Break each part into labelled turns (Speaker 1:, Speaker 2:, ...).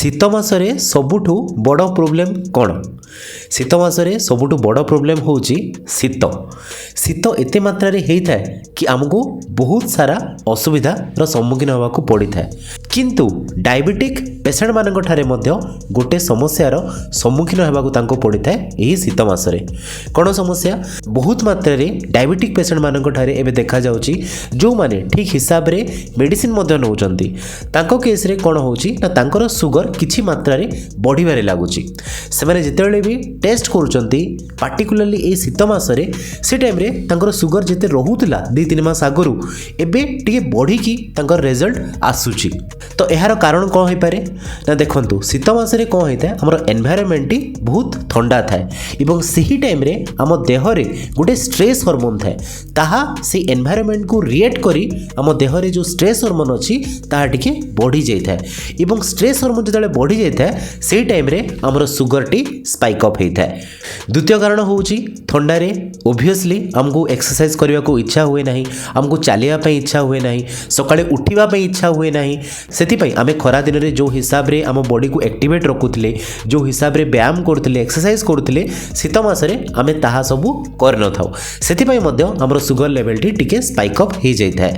Speaker 1: ଶୀତ ମାସରେ ସବୁଠୁ ବଡ଼ ପ୍ରୋବ୍ଲେମ୍ କ'ଣ? ଶୀତ ମାସରେ ସବୁଠୁ ବଡ଼ ପ୍ରୋବ୍ଲେମ୍ ହେଉଛି ଶୀତ। ଶୀତ ଏତେ ମାତ୍ରାରେ ହେଇଥାଏ କି ଆମକୁ ବହୁତ ସାରା ଅସୁବିଧାର ସମ୍ମୁଖୀନ ହେବାକୁ ପଡ଼ିଥାଏ। କିନ୍ତୁ ଡାଇବେଟିକ୍ ପେସେଣ୍ଟମାନଙ୍କ ଠାରେ ମଧ୍ୟ ଗୋଟେ ସମସ୍ୟାର ସମ୍ମୁଖୀନ ହେବାକୁ ତାଙ୍କୁ ପଡ଼ିଥାଏ ଏହି ଶୀତ ମାସରେ। କ'ଣ ସମସ୍ୟା? ବହୁତ ମାତ୍ରାରେ ଡାଇବେଟିକ୍ ପେସେଣ୍ଟମାନଙ୍କ ଠାରେ ଏବେ ଦେଖାଯାଉଛି, ଯେଉଁମାନେ ଠିକ୍ ହିସାବରେ ମେଡ଼ିସିନ ମଧ୍ୟ ନେଉଛନ୍ତି, ତାଙ୍କ କେସ୍ରେ କ'ଣ ହେଉଛି ନା ତାଙ୍କର ସୁଗର କିଛି ମାତ୍ରାରେ ବଢ଼ିବାରେ ଲାଗୁଛି। ସେମାନେ ଯେତେବେଳେ ବି ଟେଷ୍ଟ କରୁଛନ୍ତି, ପାର୍ଟିକୁଲାରଲି ଏଇ ଶୀତ ମାସରେ, ସେ ଟାଇମ୍ରେ ତାଙ୍କର ସୁଗର ଯେତେ ରହୁଥିଲା 2-3 ମାସ ଆଗରୁ, ଏବେ ଟିକେ ବଢ଼ିକି ତାଙ୍କର ରେଜଲ୍ଟ ଆସୁଛି। ତ ଏହାର କାରଣ କ'ଣ ହେଇପାରେ ନା, ଦେଖନ୍ତୁ, ଶୀତ ମାସରେ କ'ଣ ହେଇଥାଏ? ଆମର ଏନଭାୟରମେଣ୍ଟଟି ବହୁତ ଥଣ୍ଡା ଥାଏ ଏବଂ ସେହି ଟାଇମ୍ରେ ଆମ ଦେହରେ ଗୋଟେ ଷ୍ଟ୍ରେସ୍ ହରମୋନ୍ ଥାଏ। ତାହା ସେଇ ଏନଭାୟରମେଣ୍ଟକୁ ରିଏକ୍ଟ କରି ଆମ ଦେହରେ ଯେଉଁ ଷ୍ଟ୍ରେସ୍ ହରମୋନ୍ ଅଛି, ତାହା ଟିକେ ବଢ଼ିଯାଇଥାଏ ଏବଂ ଷ୍ଟ୍ରେସ୍ ହରମୋନ୍ ଯେତେବେଳେ ବଢ଼ିଯାଇଥାଏ, ସେଇ ଟାଇମ୍ରେ ଆମର ସୁଗରଟି ସ୍ପାଇକ୍ ଅପ୍ ହେଇଥାଏ। ଦ୍ୱିତୀୟ କାରଣ ହେଉଛି, ଥଣ୍ଡାରେ ଓଭିୟସଲି ଆମକୁ ଏକ୍ସରସାଇଜ୍ କରିବାକୁ ଇଚ୍ଛା ହୁଏ ନାହିଁ, ଆମକୁ ଚାଲିବା ପାଇଁ ଇଚ୍ଛା ହୁଏ ନାହିଁ, ସକାଳେ ଉଠିବା ପାଇଁ ଇଚ୍ଛା ହୁଏ ନାହିଁ। ସେଥିପାଇଁ ଆମେ ଖରାଦିନରେ ଯେଉଁ ହିସାବରେ ଆମ ବଡ଼ିକୁ ଆକ୍ଟିଭେଟ୍ ରଖୁଥିଲେ, ଯେଉଁ ହିସାବରେ ବ୍ୟାୟାମ କରୁଥିଲେ, ଏକ୍ସରସାଇଜ୍ କରୁଥିଲେ, ଶୀତ ମାସରେ ଆମେ ତାହା ସବୁ କରିନଥାଉ। ସେଥିପାଇଁ ମଧ୍ୟ ଆମର ସୁଗର ଲେଭେଲଟି ଟିକେ ସ୍ପାଇକ୍ ଅପ୍ ହେଇଯାଇଥାଏ।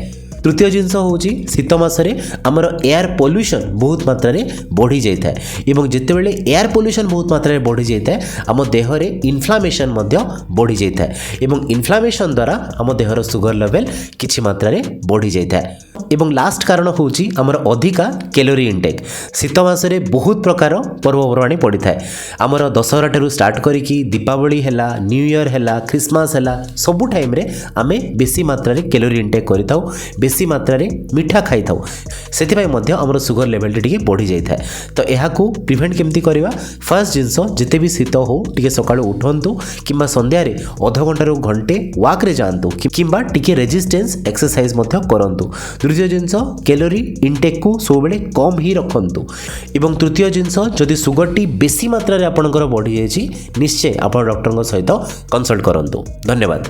Speaker 1: ତୃତୀୟ ଜିନିଷ ହେଉଛି, ଶୀତ ମାସରେ ଆମର ଏୟାର ପଲ୍ୟୁସନ୍ ବହୁତ ମାତ୍ରାରେ ବଢ଼ିଯାଇଥାଏ ଏବଂ ଯେତେବେଳେ ଏୟାର ପଲ୍ୟୁସନ୍ ବହୁତ ମାତ୍ରାରେ ବଢ଼ିଯାଇଥାଏ, ଆମ ଦେହରେ ଇନଫ୍ଲାମେସନ୍ ମଧ୍ୟ ବଢ଼ିଯାଇଥାଏ ଏବଂ ଇନଫ୍ଲାମେସନ୍ ଦ୍ୱାରା ଆମ ଦେହର ସୁଗର ଲେଭେଲ୍ କିଛି ମାତ୍ରାରେ ବଢ଼ିଯାଇଥାଏ। ଏବଂ ଲାଷ୍ଟ କାରଣ ହେଉଛି ଆମର ଅଧିକା କ୍ୟାଲୋରି ଇନଟେକ୍। ଶୀତ ମାସରେ ବହୁତ ପ୍ରକାର ପର୍ବପର୍ବାଣି ପଡ଼ିଥାଏ। ଆମର ଦଶହରା ଠାରୁ ଷ୍ଟାର୍ଟ କରିକି ଦୀପାବଳି ହେଲା, ନ୍ୟୁ ଇୟର୍ ହେଲା, ଖ୍ରୀଷ୍ଟମାସ ହେଲା, ସବୁ ଟାଇମ୍ରେ ଆମେ ବେଶୀ ମାତ୍ରାରେ କ୍ୟାଲୋରି ଇନଟେକ୍ କରିଥାଉ, ବେଶୀ ମାତ୍ରାରେ ମିଠା ଖାଇଥାଉ। ସେଥିପାଇଁ ମଧ୍ୟ ଆମର ସୁଗର ଲେଭେଲଟି ଟିକେ ବଢ଼ିଯାଇଥାଏ। ତ ଏହାକୁ ପ୍ରିଭେଣ୍ଟ କେମିତି କରିବା? ଫାର୍ଷ୍ଟ ଜିନିଷ, ଯେତେ ବି ଶୀତ ହେଉ, ଟିକେ ସକାଳୁ ଉଠନ୍ତୁ କିମ୍ବା ସନ୍ଧ୍ୟାରେ ଅଧଘଣ୍ଟାରୁ ଘଣ୍ଟେ ୱାକ୍ରେ ଯାଆନ୍ତୁ କିମ୍ବା ଟିକେ ରେଜିଷ୍ଟେନ୍ସ ଏକ୍ସରସାଇଜ ମଧ୍ୟ କରନ୍ତୁ। ଦ୍ୱିତୀୟ ଜିନିଷ, କ୍ୟାଲୋରି ଇନଟେକ୍କୁ ସବୁବେଳେ କମ୍ ହିଁ ରଖନ୍ତୁ। ଏବଂ ତୃତୀୟ ଜିନିଷ, ଯଦି ସୁଗରଟି ବେଶୀ ମାତ୍ରାରେ ଆପଣଙ୍କର ବଢ଼ିଯାଇଛି, ନିଶ୍ଚୟ ଆପଣ ଡକ୍ଟରଙ୍କ ସହିତ କନସଲ୍ଟ କରନ୍ତୁ। ଧନ୍ୟବାଦ।